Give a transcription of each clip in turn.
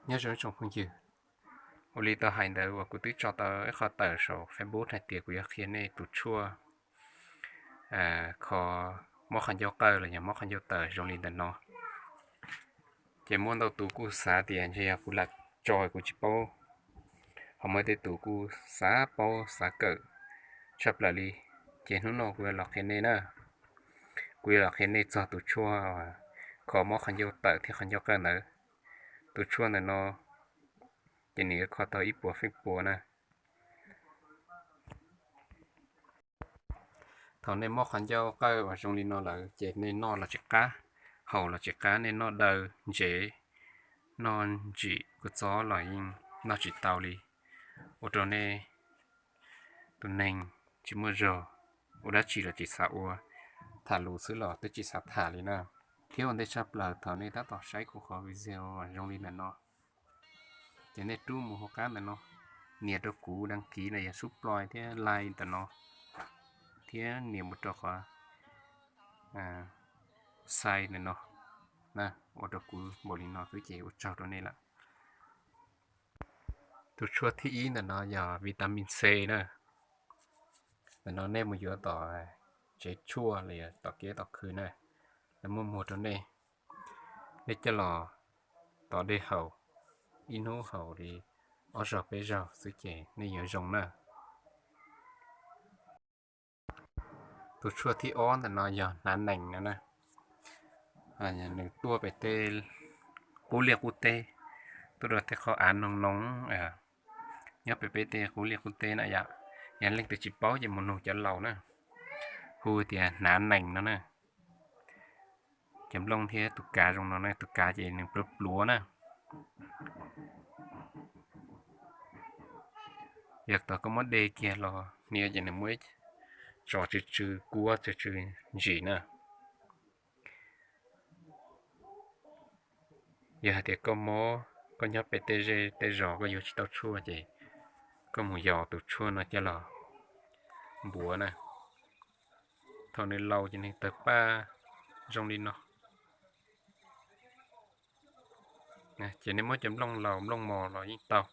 Nyob zoo tsoom phooj ywg, ua li tau hais ntawd uas kuv twb tso tau ib qho tawm saum Facebook hais tias kuv yuav qhia nej tus tshuaj kho mob qhov ncauj qawj los yog mob qhov ncauj tawm zoo li ntawm no. Ces muaj ntau tus kuj xav tias ntshe yog kuv lam tso kuv tsis paub, ho muaj tej tus kuj xav paub xav kawm tshaj plaws li. Ces hnub no kuv yuav los qhia nej na, kuv yuav los qhia nej txog tus tshuaj kho mob qhov ncauj tawm thiab qhov ncauj qawj ntawd. Tus tshuaj ntawm no ces nws yuav kho tau ib puas feem pua na. Thaum nej mob qhov ncauj qawj uas zoo li no lawm ces nej noj los tsis qab, haus los tsis qab, nej noj daw ntsev, noj ntsim kua txob los yeej noj tsis tau li, ua rau nej tus neeg tsis muaj zog, ua dab tsi los tsis xav ua, tham lus xwb los twb tsis xav tham li na. Thiab ua ntej tshaj plaws thaum nej tab tom saib kuv qhov video zoo li ntawm no, ces nej rub mus hauv qab ntawm no, nias rau kuv đăng ký los yog subscribe thiab like ntawm no, thiab nias mus rau qhov xai ntawm no, ua rau kuv npaum li no xwb ces ua tsaug rau nej lawm. Tus tshuaj thib ib ntawm no yog vitamin C na. Ntawm no nej mus yuav tom tsev tshuaj los yog tom kiab tom khw na, lawv muaj muag rau nej. Nej coj los tom dej haus, ib hnub haus li ob zaug peb zaug xwb ces nej yuav zoo na. Tus tshuaj thib ob ntawm no yog hnav nees no na. Nws tuaj pem tej qub liaj qub teb, tuaj rau tej qhov av noo noo nyob pem peb tej qub liaj qub teb na yom. Yog leej twg tsis paub ces mus nug cov laus na, hu tias hnav nees no na. Cov nplooj thiab tus kav zoo no na, tus kav ces nws pluav pluav na. Yog thaum koj muab de kiag los nias ces nws muaj ib co tsw tsw kuab tsw tsw ntsim na. Yog hais tias koj mob, koj nyob pem tej zej tej zos koj yuav tsis tau tshuaj ces koj mus yos tus tshuaj no coj los npuav na. Thaum nws laus ces nws tawg paj zoo li no. Ces nej muab cov nplooj laus nplooj mos los yeej tau,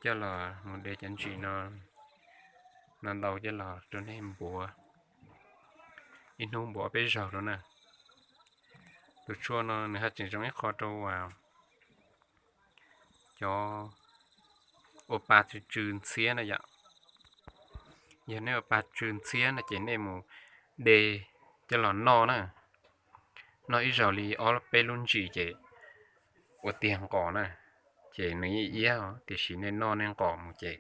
coj los mus de cov ntsim no, no ntau coj los rau nej npuav, ib hnub npuav ob peb zaug rau na. Tus tshuaj no nws haj tseem zoo ib qho rau cov ua pa tsw tsw ntxhiab na yom. Yog nej ua pa tsw ntxhiab no ces nej mus de coj los noj na, noj ib zaug li ob peb lub ntsis ces ua tiag nqos na, ces nws yeej iab, tiam sis nej noj nej nqos mus ces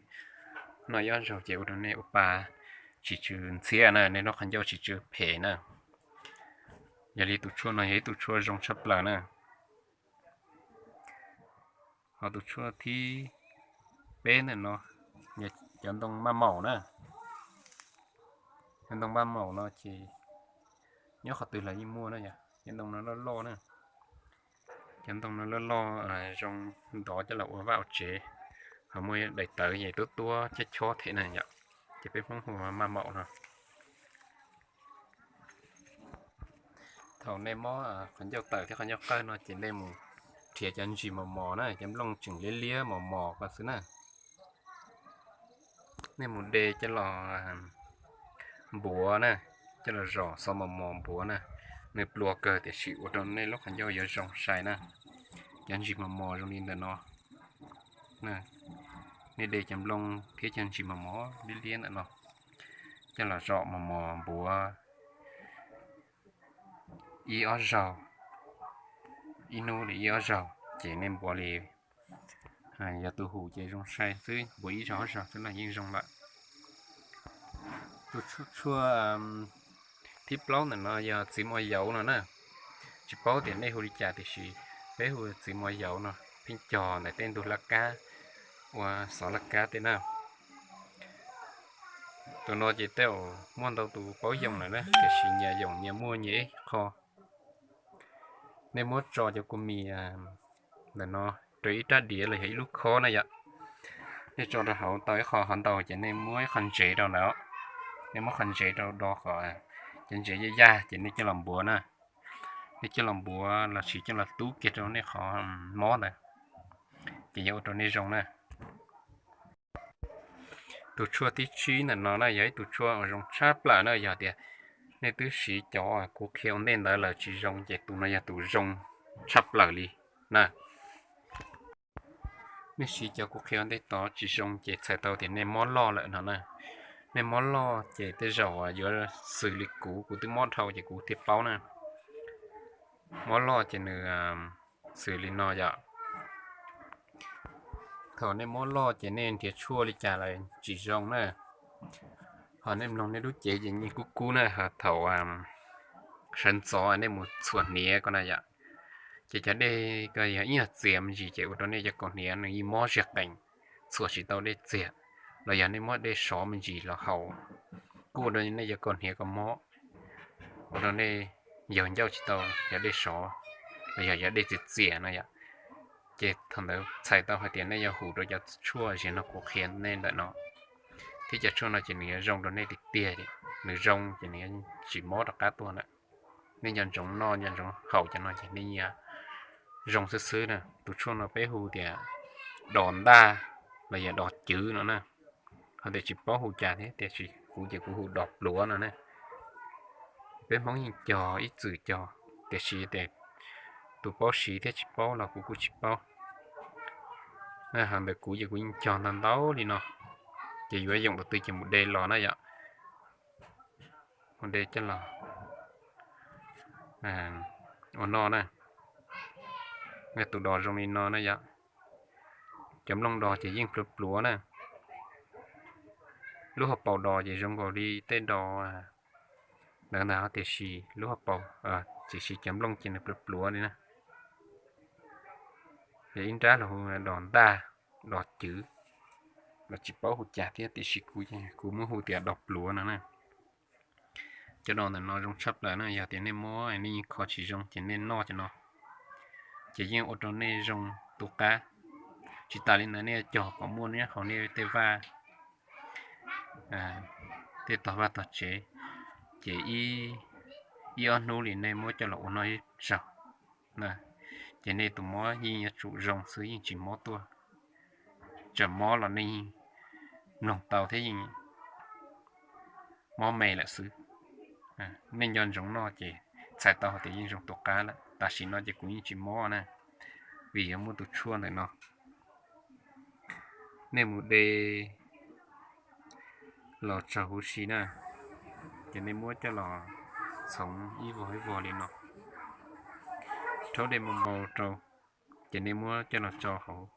noj ib ob zaug ces ua rau nej ua pa tsis tsw ntxhiab na, nej lub qhov ncauj tsis tsw phem na. Yog li tus tshuaj no yog ib tug tshuaj zoo tshaj plaws na. Ho tus tshuaj thib peb ntawm no, cov ntoo maj maum na. Cov ntoo maj maum no ces nyob qhov twg los yeej muaj na yom. Cov ntoo no loj loj na, cov ntoo no loj loj zoo ntov coj los ua vaj ua tsev, ho muaj daim tawv es tuab tuab chob chob thiab na yom, ces peb Hmoob hu maj maum no. Thaum nej mob qhov ncauj tawm thiab qhov ncauj qawj no ces nej mus nrhiav cov ntsis mos mos na, cov nplooj tseem liab liab mos mos ko xwb na. Nej mus de coj los npuav na, coj los zom xov mos mos npuav na, nws pluav kawg tiam sis ua rau nej lub qhov ncauj yuav zoo sai na. Cov ntsis mos mos zoo li ntawm no, nej de cov nplooj thiab cov ntsis mos mos liab liab ntawm no coj los zom mos mos npuav ib ob zaug, ib hnub li ib ob zaug ces nej npuav li, yog tus hum ces zoo sai xwb, npuav ib zaug ob zaug xwb no yeej zoo lawm. Tus tshuaj thib plaub ntawm no yog txiv mos yauv no na. Tsis paub tias nej hu li cas tiam sis peb hu txiv mos yauv no, pheej cog ntawm tej ntug laj kab, ua xov laj kab tej na. Tus no ces tej zaum muaj ntau tus paub yoom lawm na, tiam sis nyias yoom nyias muaj nyias ib qho. Nej muab tso cov kua mis ntawm no rau ib rab diav los yog ib lub khob na yom. Nej tso rau hauv tau ib qho hov ntau ces nej muab ib qho ntsev rau ntawd, nej muab qhov ntsev rau do qhov cov ntsev yaj yaj ces nej coj los npuav na. Nej coj los npuav los sis coj los tub kiag rau nej qhov mob ntawd, ces yuav ua rau nej zoo na. Tus tshuaj thib tsib ntawm no na yog ib tug tshuaj uas zoo tshaj plaws na, yog tias nej twb siv cov kuv qhia ua ntej ntawd lawm tsis zoo ces tus no yog tus zoo tshaj plaws li na. Nej siv cov kuv qhia ua ntej tod tsis zoo ces txhais tau tias nej mob loj lawm no na. Nej mob loj ces tej zaum yuav xws li kuv, kuv twb mob dhau ces kuv thiaj paub na. Mob loj ces nws xws li no yom. Thaum nej mob loj ces nej nrhiav tshuaj li cas los tsis zoo na. Ho nej mloog nej lub cev ces yeej kub kub na, ho thaum sawv ntxov nej mus txhuam hniav ko na yom, ces cov dej ko yog ib nyuag txias me ntsis ces ua rau nej cov kaus hniav nws yeej mob ziag qees, txhuam tsis tau dej txias. Los yog nej muab dej sov me ntsis los haus, kuj ua rau nej cov kaus hniav ko mob, ua rau nej yaug ncauj tsis tau cov dej sov los yog cov dej txias txias no yom. Ces thaum ntawd txhais tau hais tias nej yuav hum rau cov tshuaj ziag no kuv qhia nej ntawm no, thiab cov tshuaj no ces nws yuav zoo rau nej tiag tiag. Nws zoo ces nws yuav tsis mob rov qab tuaj na. Nej nco ntsoov noj nco ntsoov haus cov no ces nej yuav zoo xwb xwb na. Tus tshuaj no peb hu tias dos ntaj los yog dos cwv no na. Ho tias tsis paub hu cas thiab, tiam sis kuv ces kuv hu dos pluav no na. Peb Hmoob yeej cog ib txwm cog, tiam sis tias tus paub siv thiab tsis paub los kuv kuj tsis paub. Ho ntawm kuv ces kuv yeej cog ntau ntau li no, ces yuav yoom tus twg ces mus de los na yom. Mus de coj los ua noj na. Tus dos zoo li no na yom. Cov nplooj dos ces yeej pluav pluav na. Lub hauv paus dos ces zoo nkaus li tej dos ntawd ntag, tiam sis lub hauv paus, tiam sis cov nplooj ces nws pluav pluav li na. Yog ib nrab los hu dos ntaj, dos cwv, los tsis paub hu cas thiab, tiam sis kuv, kuv muab hu tias dos pluav no na. Cov dos ntawm no zoo tshaj plaws na, yog tias nej mob nej yeej kho tsis zoo ces nej noj cov no, ces yeej ua rau nej zoo tu qab. Tsis tas li ntawd nej yuav cog kom muaj nyob hauv nej tej vaj, tej tog vaj tog tsev, ces ib ob hnub li nej muab coj los ua noj ib zaug, ces nej tus mob yeej yuav tsum zoo xwb, yeej tsis mob tuaj. Tseem mob los nej yeej mloog tau thiab yeej mob me lawm xwb. Nej nco ntsoov noj ces txhais tau hais tias yeej zoo tu qab lawm. Tam sim no ces kuv yeej tsis mob na, vim yog muaj tus tshuaj ntawm no. Nej mus de los tsaug huv si na, ces nej muab coj los txhoov ib vog ib vog li no, rhaub dej npau npau rau, ces nej muab coj los tso hauv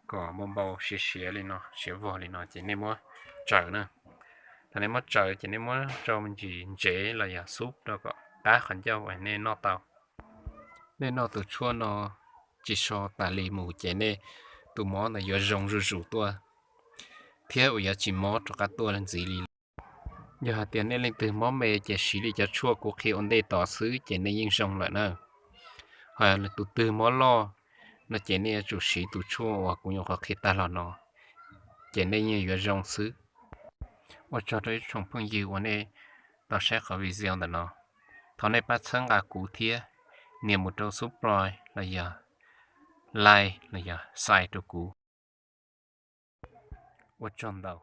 kom npau npau siav siav li no, siav vog li no ces nej muab tsaws na. Thaum nej muab tsaws ces nej muab tso me ntsis ntsev los yog xub rau kom qab qhov ncauj nej noj tau. Nej noj tus tshuaj no tsis so tas li mus ces nej tus mob ntawd yuav zoo zuj zus tuaj, thiab uas yuav tsis mob rov qab tuaj ntxiv li. Yog hais tias nej leej twg mob me ces siv li cov tshuaj kuv qhia ua ntej tod xwb ces nej yeej zoo lawm na. Ho tus twg mob loj no ces nej yuav tsum siv tus tshuaj uas kuv nyuam qhuav qhia tag los no, ces nej yeej yuav zoo xwb. Ua tsaug rau ib tsoom phooj ywg uas nej tau saib qhov video ntawm no. Thov nej pab txhawb nqa kuv thiab nias mus rau subscribe los yog like los yog share rau kuv. Ua tsaug ntau.